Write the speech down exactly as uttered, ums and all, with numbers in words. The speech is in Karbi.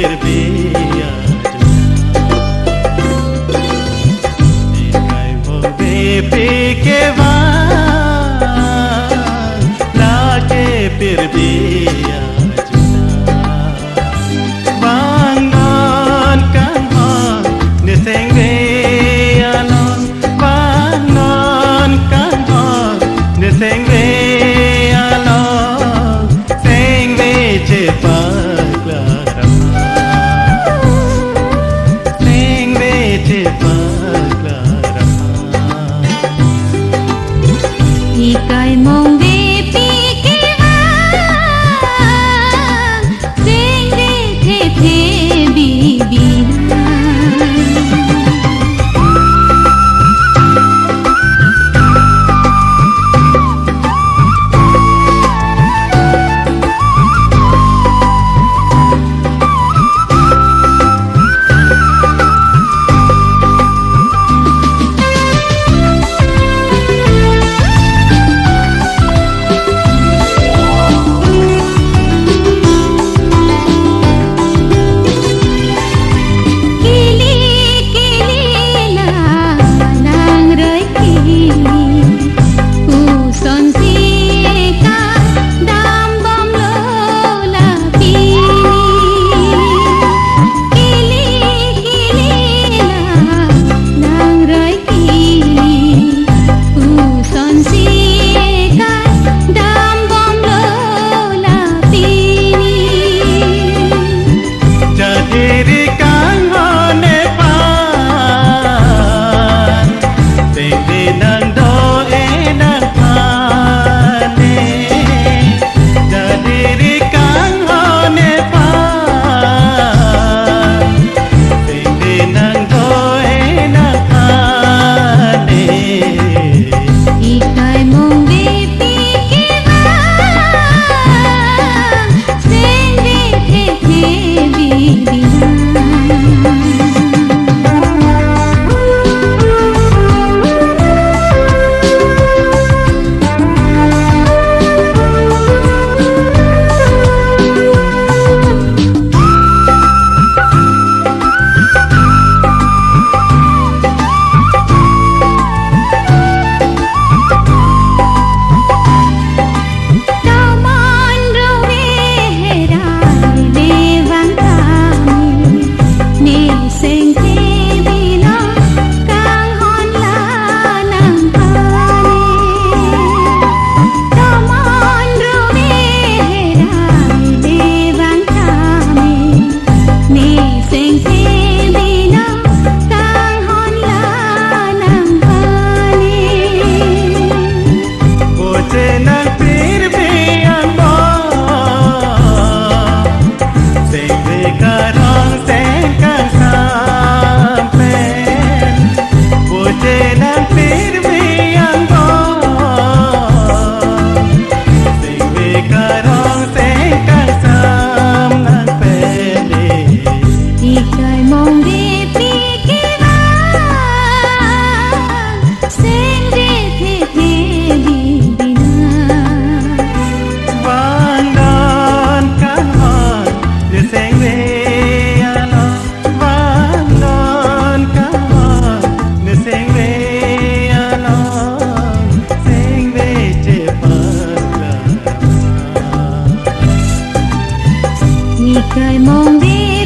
pirbi ajuna. Ikai mong vepi kevang, lake pirbi ajuna. Vang non kanghon, ne sengve along. Vang non kanghon, ne sengve along. Sengve chepaklar aphan. Sengve chepaklar aphan. Ikai mong vepi kevang, sengve thethe bibi. Kili kili la nangroi kili, kosonsi kadam bomlo la pini. Kili kili la nangroi kili, kosonsi kadam bomlo la pini. Jadiri kanghon nephan, sengve nangdo-e nangphan e. Jadiri kanghon nephan, sengve nangdo-e nangphan e. Ikai mong vepi kevang, sengve thethe bibi. Tomon rove herai le vang kami, ne sengke bino kanghon la nangphan e. Tomon rove herai le vang kami, ne sengke bino kanghon la nangphan e. Boche nang pirbi angbong, sengve karong seng kangsam pen. Boche nang pirbi angbong, sengve karong seng kangsam nang pen e. Ikai mong vepi kevang, sengve thethe bibi na. Vang non kanghon, ne sengve along. Vang non kanghon, ne sengve along. Sengve chepaklar. Ikai mong vepi